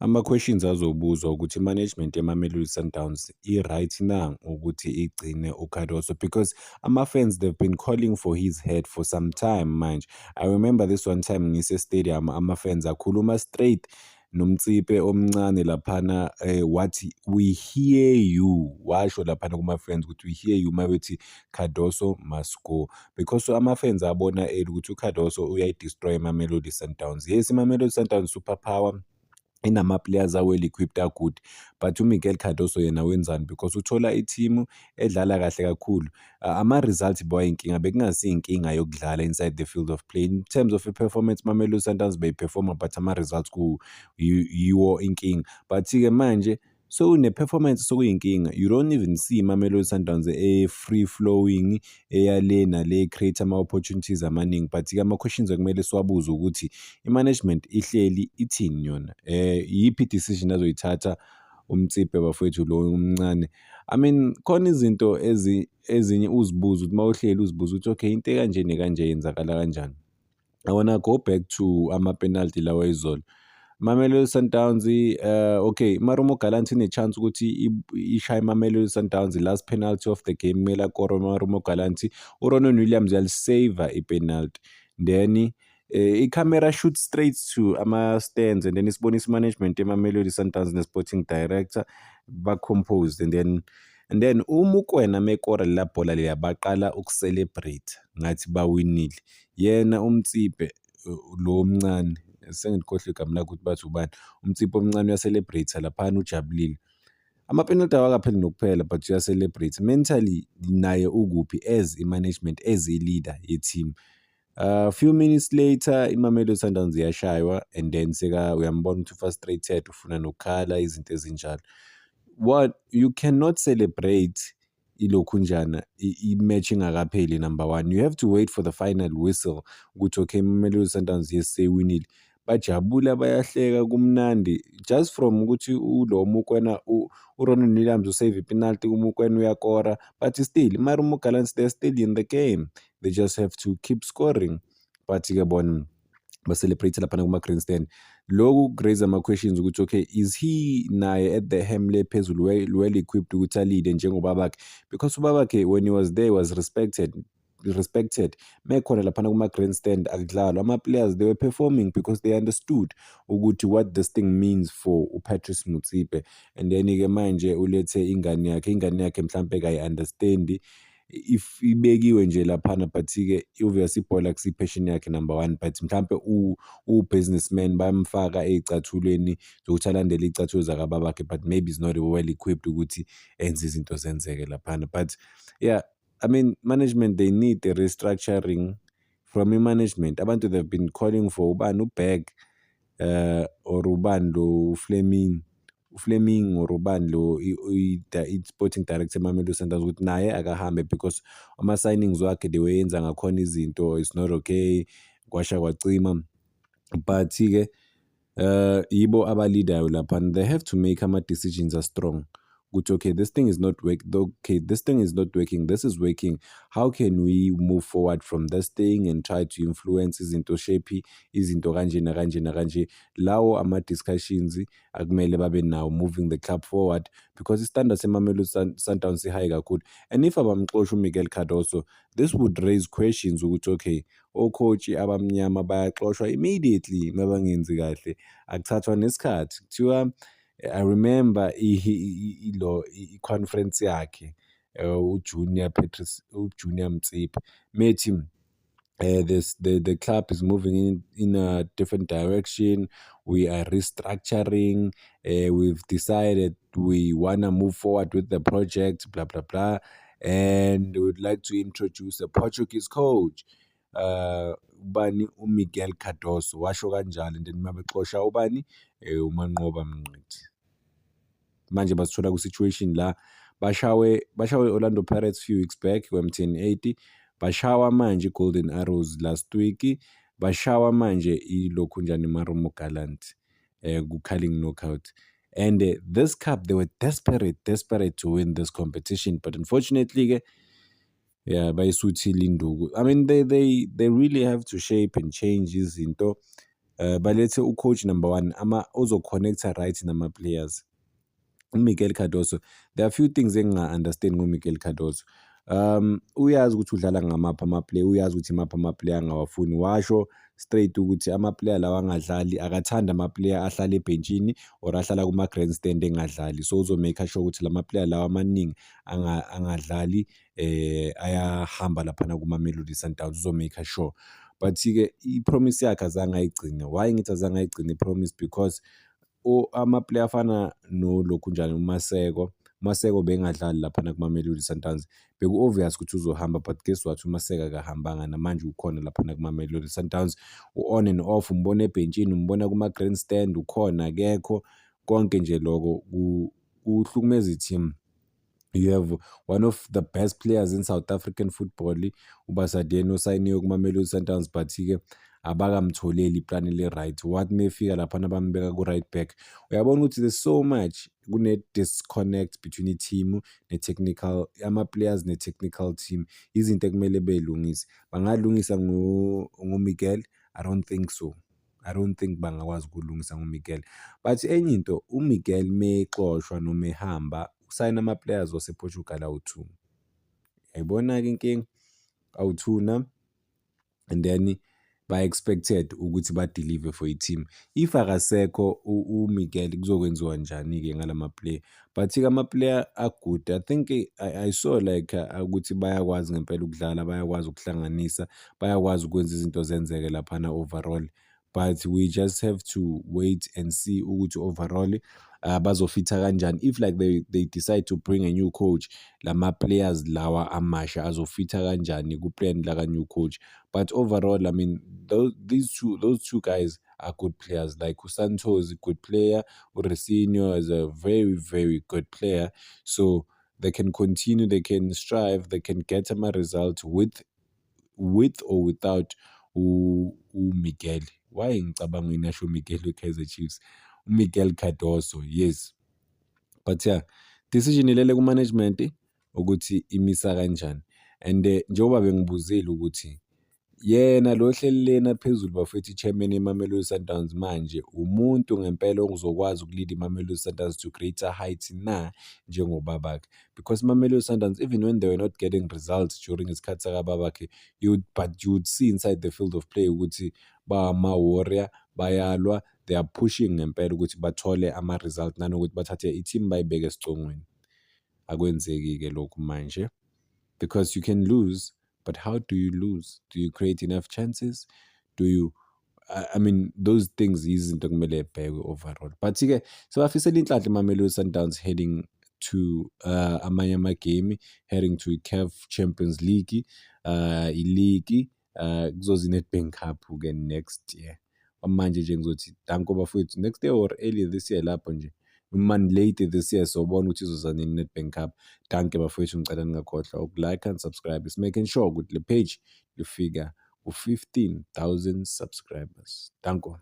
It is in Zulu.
Ama-questions azobuzwa ukuthi i-management yeMamelodi Sundowns i-right na ukuthi igcine uCardoso, because ama-fans, they've been calling for his head for some time manje. I remember this one time ngise-stadium, ama-fans akhuluma straight noMotsepe omncane laphana, wathi, "We hear you." Washo laphana kuma-fans ukuthi, "We hear you," mabethi Cardoso must go, because ama-fans abona early ukuthi uCardoso uyayi-destroy iMamelodi Sundowns. Yes, iMamelodi Sundowns super power, inama-players a-well equipped, a-good, but uMiguel Cardoso yena wenzani? Because uthola i-team edlala kahle kakhulu, ama-results bewayinkinga, bekungasiyo inkinga yokudlala inside the field of play. In terms of i-performance, Mamelodi Sundowns beyi-performa, but ama-results yiwo inkinga. But-ke manje so ne-performance sokuyinkinga. You don't even see Mamelodi Sundowns e-free flowing, eyale nale, create ama-opportunities amaningi. But-ke ama-questions ekumele siwabuze ukuthi i-management ihleli ithini yona, iyiphi i-decision azoyithatha uMotsepe, bafowethu, lo omncane. I mean, khona izinto ezinye uzibuze ukuthi uma uhleli uzibuze ukuthi, okay, into ekanje nekanje yenzakala kanjani? I wanna go back to ama-penalty lawa izolo. Mamelodi Sundowns, okay, Marumo Gallants ine-chance ukuthi ishaye iMamelodi Sundowns, last penalty of the game, kumele akore uMarumo Gallants. URonwen Williams uyalisave i-penalty, then i-camera shoot straight to ama-stands and then isibonisa i-management yeMamelodi Sundowns ne-sporting director ba-composed, and then uMokoena mekora lela bhola leya, baqala uku-celebrate ngathi bawinile. Yena uMotsepe lo omncane, sengikhohlwe igama lakhe ukuthi bathi ubani, uMotsepe omncane, uya-celebrate laphana, ujabulile. Ama-penalty awakapheli nokuphela, but uya-celebrate. Mentally naye ukuphi as i-management, as i-leader ye-team? Few minutes later iMamelodi Sundowns iyashaywa and then seka uyambona ukuthi u-frustrated, ufuna nokukhala, izinto ezinjalo. What, you cannot celebrate ilokhunjana i-match ingakapheli. Number one, you have to wait for the final whistle ukuthi, okay, iMamelodi Sundowns, yes, seyiwinile. Bajabula, bayahleka, kumnandi, just from ukuthi ulo Mokoena, uRonwen Williams usave i-penalty, uMokoena uyakora, but still Marumo Gallants, they're still in the game. They just have to keep scoring. But-ke bona ba-celebrate laphana kuma-grandstand. Lokhu raise ama-questions ukuthi, okay, is he naye at the helm le phezulu well equipped ukuthi a-leade njengobabakhe? Because ubabakhe, when he was there, was respected. Mekhona laphana kuma-grandstand akudlalwa. Ama-players, they were performing because they understood ukuthi what this thing means for uPatrice Motsepe. And then-ke manje ulethe ingane yakhe, ingane yakhe mhlampe kayi-understand if ibekiwe nje laphana. But-ke obvious ibhola akusiyi-passion yakhe, number one, but mhlampe u-businessman bayamfaka ey'cathulweni zokuthi alandele iy'cathulo zakababakhe, but maybe is not well equipped ukuthi enze izinto zenzeke laphana. But yeah, I mean, management, they need a restructuring from i-management. Abantu, they've been calling for ubani, uBerg, or ubani lo Fleming, uFleming or ubani lo i-sporting director eMamelodi Sundowns, ukuthi naye akahambe because ama-signings wakhe, the way yenza ngakhona izinto, it's not okay, kwasha kwacima. But-ke yibo aba-leadayo laphana, they have to make ama-decisions a-strong ukuthi, okay, this thing is not work, okay, this thing is not working, this is working, how can we move forward from this thing and try to influence izinto, shape izinto kanje nakanje nakanje. Lawo ama-discussions akumele babe nawo moving the club forward, because i-standard seMamelodi Sundowns si-high kakhulu. And if abamxosha uMiguel Cardoso, this would raise questions ukuthi, okay, o-coach abamnyama bayaxoshwa immediately mabangenzi kahle, akuthathwa nesikhathi. Kuthiwa, I remember ilo i-conference yakhe uJunior Patrice, uJunior Motsepe, methi this the club is moving in a different direction, we are restructuring, we've decided we want to move forward with the project, blah blah blah, and we would like to introduce a Portuguese coach, ubani, uMiguel Cardoso, washo kanjalo. And then mabexosha ubani, uManqoba Mngqithi. Manje basithola ku-situation la bashawe Orlando Pirates few weeks back ku-MTN 8, bashawa manje i-Golden Arrows last week, bashawa manje ilokhunjani, Marumo Gallants, ku-Carling Knockout. And this cup, they were desperate, desperate to win this competition, but unfortunately ke, yeah, bayisuthile induku. I mean, they really have to shape and change izinto. Balethe u-coach number one ama ozo-connect-a right nama-players. UMiguel Cardoso, there are few things enginga-understand ngoMiguel Cardoso. Uyazi ukuthi udlala ngamaphi ama-player, uyazi ukuthi imaphi ama-player angawafuni. Washo straight ukuthi ama-player lawa angadlali, akathandi ama-player ahlala ebhentshini or ahlala kuma-grandstand engadlali. So uzo-make sure ukuthi lama-player lawa amaningi angadlali ayahamba laphana kuma-Mamelodi Sundowns, uzo-make sure. But-ke i-promise yakhe azange ayigcine. Why ngithi azange ayigcine i-promise? Because ama-player afana nolokhunjani uMaseko, uMaseko bengadlali laphana kuma-Mamelodi Sundowns. Beku-obvious ukuthi uzohamba, but guess what, uMaseko akahambanga, namanje ukhona laphana kuma-Mamelodi Sundowns. U-on and off, umbona ebhentshini, umbona kuma-grandstand, ukhona akekho. Konke nje loko kuhlukumeza i-team. You have one of the best players in South African football, uBasadien, osayiniwe kuma-Mamelodi Sundowns, but-ke abakamtholeli iplani le-right. Wathi mefika laphana bambeka ku-right back. Uyabona ukuthi there's so much, kune-disconnect between i-team ne-technical, ama-players ne-technical team. Izinto ekumele bey'lungise. Bangalungisa ngoMiguel? I don't think so. I don't think bangakwazi ukulungisa ngoMiguel. But enye into, uMiguel mexoshwa noma ehamba, usayina ama-players wase-Portugal awu-two. Uyayibona-ke inkinga? Awu-two na, and then ba-expected ukuthi ba-deliver for i-team. If akasekho uMiguel, kuzokwenziwa njani-ke ngalama-player? But-ke ama-player a-good. I think I saw like ukuthi bayakwazi ngempela ukudlala, bayakwazi ukuhlanganisa, bayakwazi ukwenza izinto zenzeke laphana overall. But we just have to wait and see ukuthi overall bazofitha kanjani. If like they decide to bring a new coach, lama players lawa amasha azofitha kanjani ku-plan laka new coach. But overall, I mean, those two guys are good players. Like uSantos, good player, uReisinho is a very, very good player. So they can continue, they can strive, they can get ama-results with or without uMiguel. Why ngicabanga ngingasho Miguel we-Kaizer Chiefs? uMiguel Cardoso, yes. But yeah, decision ilele ku-management ukuthi imisa kanjani. And njengoba bengibuzile ukuthi yena lo hleli lena phezulu, bafethu, i-chairman yeMamelodi Sundowns manje, umuntu ngempela ozokwazi uku-lead iMamelodi Sundowns to greater heights na njengobabakhe? Because Mamelodi Sundowns, even when they were not getting results during isikhathi sakababakhe, you but you would see inside the field of play ukuthi bama-warrior, bayalwa, they are pushing ngempela ukuthi bathole ama-result nanokuthi bathathe i-team bayibeke esicongweni. Akwenzeki-ke lokhu manje, because you can lose, but how do you lose? Do you create enough chances? Do you I mean, those things izinto ekumele ebhekwe overall. But-ke sibafisela inhlanhla iMamelodi Sundowns heading to amanye amagame, heading to i-CAF Champions League, i-league, kuzoza i-Nedbank Cup-ke next year. Manje nje ngizothi danko bafowethu, next year or early this year lapho nje, mani late this year, sobona ukuthi izoza nini i-Nedbank Cup. Dankie bafowethu, ngicela ningakhohlwa uku-like and subscribe. Is making sure ukuthi le page lifika ku-15,000 subscribers. Danko.